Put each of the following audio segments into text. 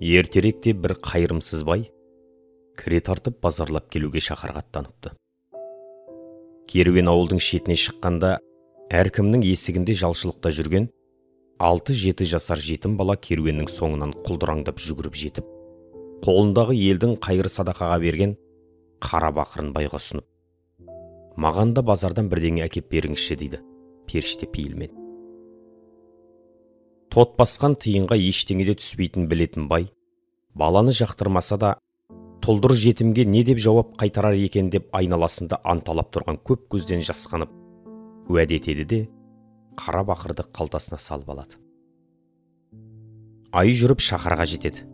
Ертеректе бір қайырымсыз бай кіре тартып базарлап келуге шаһарға аттаныпты. Керуен ауылдың шетіне шыққанда әркімнің есігінде жалшылықта жүрген 6-7 жасар жетім бала керуеннің соңынан құлдыраңдап жүгіріп жетіп, қолындағы елдің қайыр садақаға берген қара бақырын байға ұсынып, «Маған да базардан бірдеңе әкеп беріңізші», дейді періште пейілмен. Тот басқан тиынға ештеңе де түспейтін білетін бай, баланы жақтырмаса да, тұлдыр жетімге не деп жауап қайтарар екен деп айналасында анталап тұрған көп көзден жасқанып, уәде етеді де, қара бақырды қалтасына салып алады. Ай жүріп шаһарға жетеді.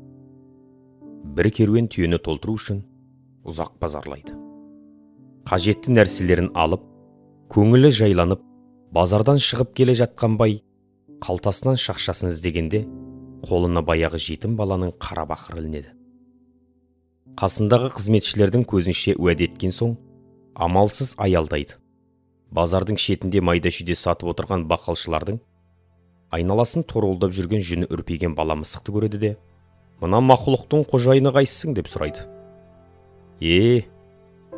Бір керуен түйені толтыру үшін ұзақ базарлайды. Қажетті нәрселерін алып, көңілі жайланып, базардан шығып келе жатқан бай қалтасынан шақшасын іздегенде қолына баяғы жетім баланың қара бақыры ілінеді. Қасындағы қызметшілердің көзінше уәде еткен соң, амалсыз аялдайды. Базардың шетінде майда-шүйде сатып отырған бақалшылардың айналасын торуылдап жүрген жүні үрпиген бала мысықты көреді де, «Мына мақұлықтың қожайыны қайсысың?» деп сұрайды. «Е,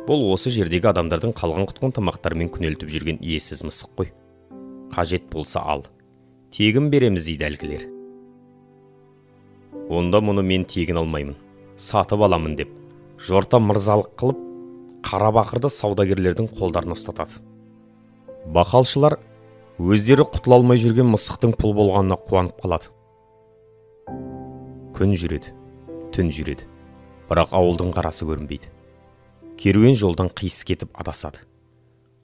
бұл осы жердегі адамдардың қалған құтқан тамақтарымен күнелтіп жүрген иесіз мысық қой. Қажет болса ал, тегін береміз», дейді әлгілер. «Онда мұны мен тегін алмаймын, сатып аламын», деп жорта мырзалық қылып, қара бақырды саудагерлердің қолдарына ұстатады. Бақалшылар өздері құтыла алмай жүрген мысықтың пұл болғанына қуанып қалады. Күн жүреді, түн жүреді, бірақ ауылдың қарасы көрінбейді. Керуен жолдан қиыс кетіп адасады.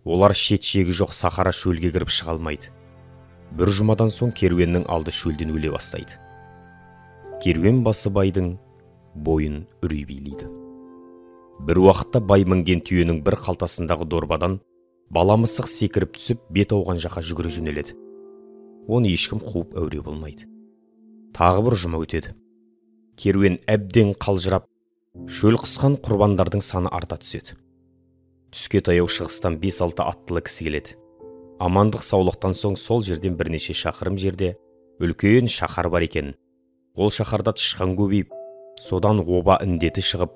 Олар шет-шегі жоқ сахара шөлге кіріп шыға алмайды. Бір жұмадан соң керуеннің алды шөлден өле бастайды. Керуен басы байдың бойын үрей билейді. Бір уақытта бай мінген түйенің бір қалтасындағы дорбадан бала мысық секіріп түсіп, бет ауған жаққа жүгіре жөнеледі. Оны ешкім қуып әуре болмайды. Тағы бір жұма өтеді. Керуен әбден қалжырап, шөл қысқан құрбандардың саны арта түседі. Түске таяу шығыстан 5-6 аттылы кісі келеді. Амандық саулықтан соң сол жерден бірнеше шақырым жерде үлкен шаһар бар екен. Ол шаһарда тышқан көбейіп, содан оба індеті шығып,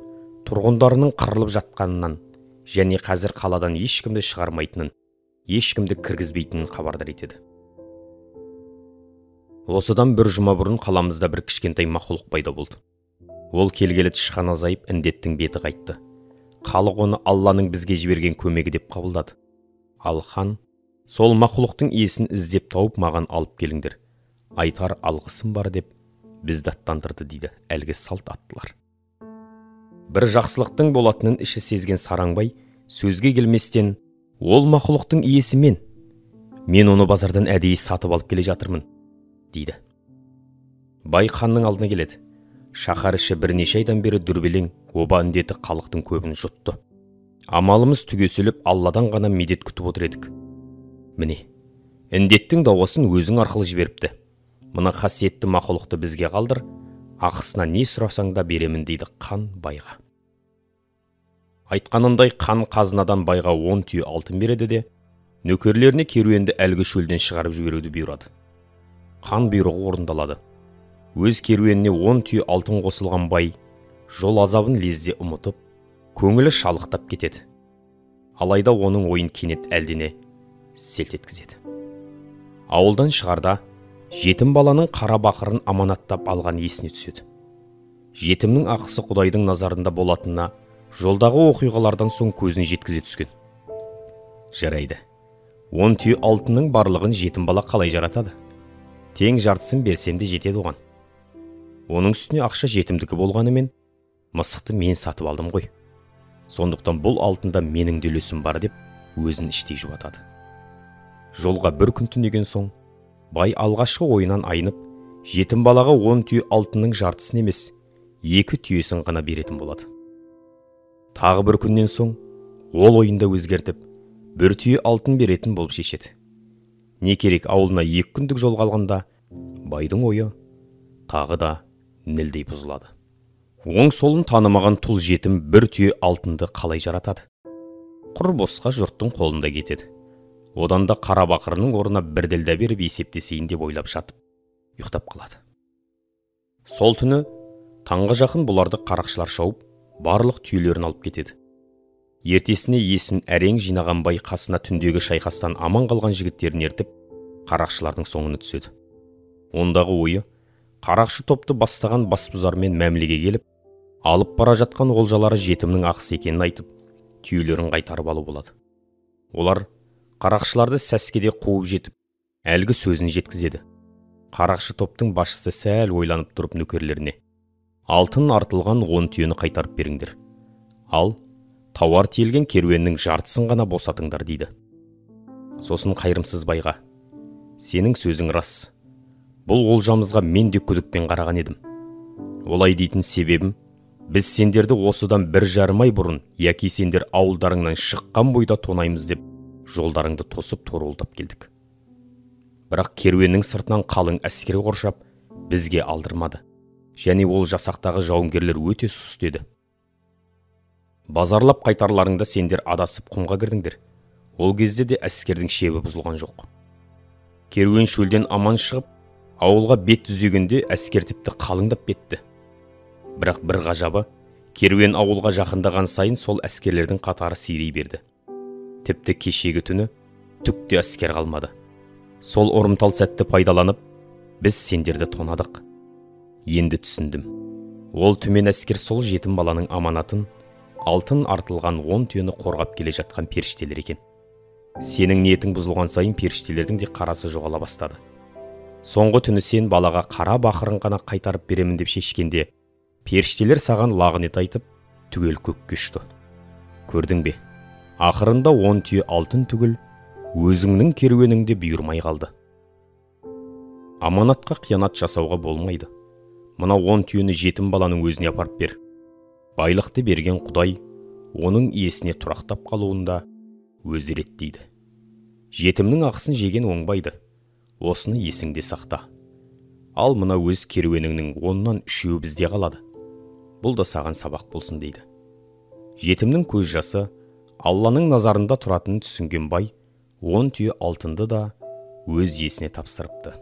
тұрғындарының қырылып жатқанынан және қазір қаладан ешкімді шығармайтынын, ешкімді кіргізбейтінін хабардар етеді. Осыдан бір жұма бұрын қаламызда бір кішкентай мақұлық пайда болды. Ол келгелі тышқан азайып, індеттің беті қайтты. Халық оны Алланың бізге жіберген көмегі деп қабылдады. Ал хан, сол мақұлықтың иесін іздеп тауып маған алып келіңдер, айтар алғысым бар деп бізді аттандырды, дейді әлгі салт аттылар. Бір жақсылықтың болатынын іші сезген Сараңбай сөзге келместен, «Ол мақұлықтың иесі мен, мен оны базардан әдейі сатып алып келе жатырмын», дейді. Бай ханның алдына келеді. Шаһар іші бірнеше айдан бері дүрбелең, оба індеті халықтың көбін жұтты. Амалымыз түгесіліп, Алладан ғана медет күтіп отыр едік. Міне, індеттің дауасын өзің арқылы жіберіпті. Мына қасиетті мақұлықты бізге қалдыр, ақысына не сұрасаң да беремін, дейді хан байға. Айтқанындай хан қазынадан байға 10 түйе алтын береді де, нөкерлеріне керуенді әлгі шөлден шығарып жіберуді бұйырады. Хан бұйрығы орындалады. Өз керуеніне 10 түйе алтын қосылған бай жол азабын лезде ұмытып, көңілі шалықтап кетеді. Алайда оның ойын кенет әлдене селт еткізеді. Ауылдан шығарда жетім баланың қара бақырын аманаттап алған есіне түседі. Жетімнің ақысы Құдайдың назарында болатынына жолдағы оқиғалардан соң көзін жеткізе түскен. Жарайды, 10 түйе алтынның барлығын жетім бала қалай жаратады? Тең жартысын берсем де жетеді оған. Оның үстіне ақша жетімдікі болғанымен, мысықты мен сатып алдым ғой. Сондықтан бұл алтында менің де үлесім бар деп өзін іштей жұбатады. Жолға бір күн түнеген соң, бай алғашқы ойынан айнып, жетім балаға 10 түйе алтынның жартысын емес, 2 түйесін ғана беретін болады. Тағы бір күннен соң, ол ойында өзгертіп, бір түйе алтын беретін болып шешеді. Не керек, ауылына 2 күндік жол қалғанда, байдың ойы тағы да нілдей бұзылады. Оң солын танымаған тұл жетім бір түйе алтынды қалай жаратады? Құр босқа жұрттың қолында кетеді. Одан да қара бақырының орнына бір ділдә беріп есептесейін деп ойлап жатып, ұйықтап қалады. Сол түні Таңға жақын бұларды қарақшылар шауып, барлық түйелерін алып кетеді. Ертесіне есін әрең жинаған бай қасына түндегі шайқастан аман қалған жігіттерін ертіп, қарақшылардың соңына түседі. Ондағы ойы, қарақшы топты бастаған басбұзармен мәмілеге келіп, алып бара жатқан олжалары жетімнің ақысы екенін айтып, түйелерін қайтарып алу болады. Олар қарақшыларды сәскеде қуып жетіп, әлгі сөзін жеткізеді. Қарақшы топтың басшысы сәл ойланып тұрып нөкерлеріне: «Алтын артылған 10 түйені қайтарып беріңдер. Ал тауар тиелген керуеннің жартысын ғана босатыңдар», дейді. Сосын қайырымсыз байға: «Сенің сөзің рас. Бұл олжамызға мен де күдікпен қараған едім. Олай дейтін себебім, біз сендерді осыдан 1,5 ай бұрын, яки сендер ауылдарыңнан шыққан бойда тонаймыз деп жолдарыңды тосып торуылдап келдік. Бірақ керуеннің сыртынан қалың әскер қоршап, бізге алдырмады. Және ол жасақтағы жауынгерлер өте сұст еді. Базарлап қайтарларыңда сендер адасып құмға кірдіңдер. Ол кезде де әскердің шебі бұзылған жоқ. Керуен шөлден аман шығып, ауылға бет түзегенде әскер тіпті қалыңдап кетті. Бірақ бір ғажабы, керуен ауылға жақындаған сайын сол әскерлердің қатары сирей берді. Тіпті кешегі түні түк те әскер қалмады. Сол ұрымтал сәтті пайдаланып, біз сендерді тонадық. Енді түсіндім. Ол түмен әскер сол жетім баланың аманатын, алтын артылған 10 түйені қорғап келе жатқан періштелер екен. Сенің ниетің бұзылған сайын періштелердің де қарасы жоғала бастады. Соңғы түні сен балаға қара бақырын ғана қайтарып беремін деп шешкенде, періштелер саған лағынет айтып, түгел көкке ұшты. Көрдің бе? Ақырында 10 түйе алтын түгіл, өзіңнің керуеніңде бұйырмай қалды. Аманатқа қиянат жасауға болмайды. Мына 10 түйені жетім баланың өзіне апарып бер. Байлықты берген Құдай оның иесіне тұрақтап қалуында өзі реттейді. Жетімнің ақысын жеген оңбайды. Осыны есіңде сақта. Ал мына өз керуеніңнің 10-нан 3-еуі бізде қалады. Бұл да саған сабақ болсын, дейді. Жетімнің көз жасы Алланың назарында тұратынын түсінген бай 10 түйе алтынды да өз иесіне тапсырыпты.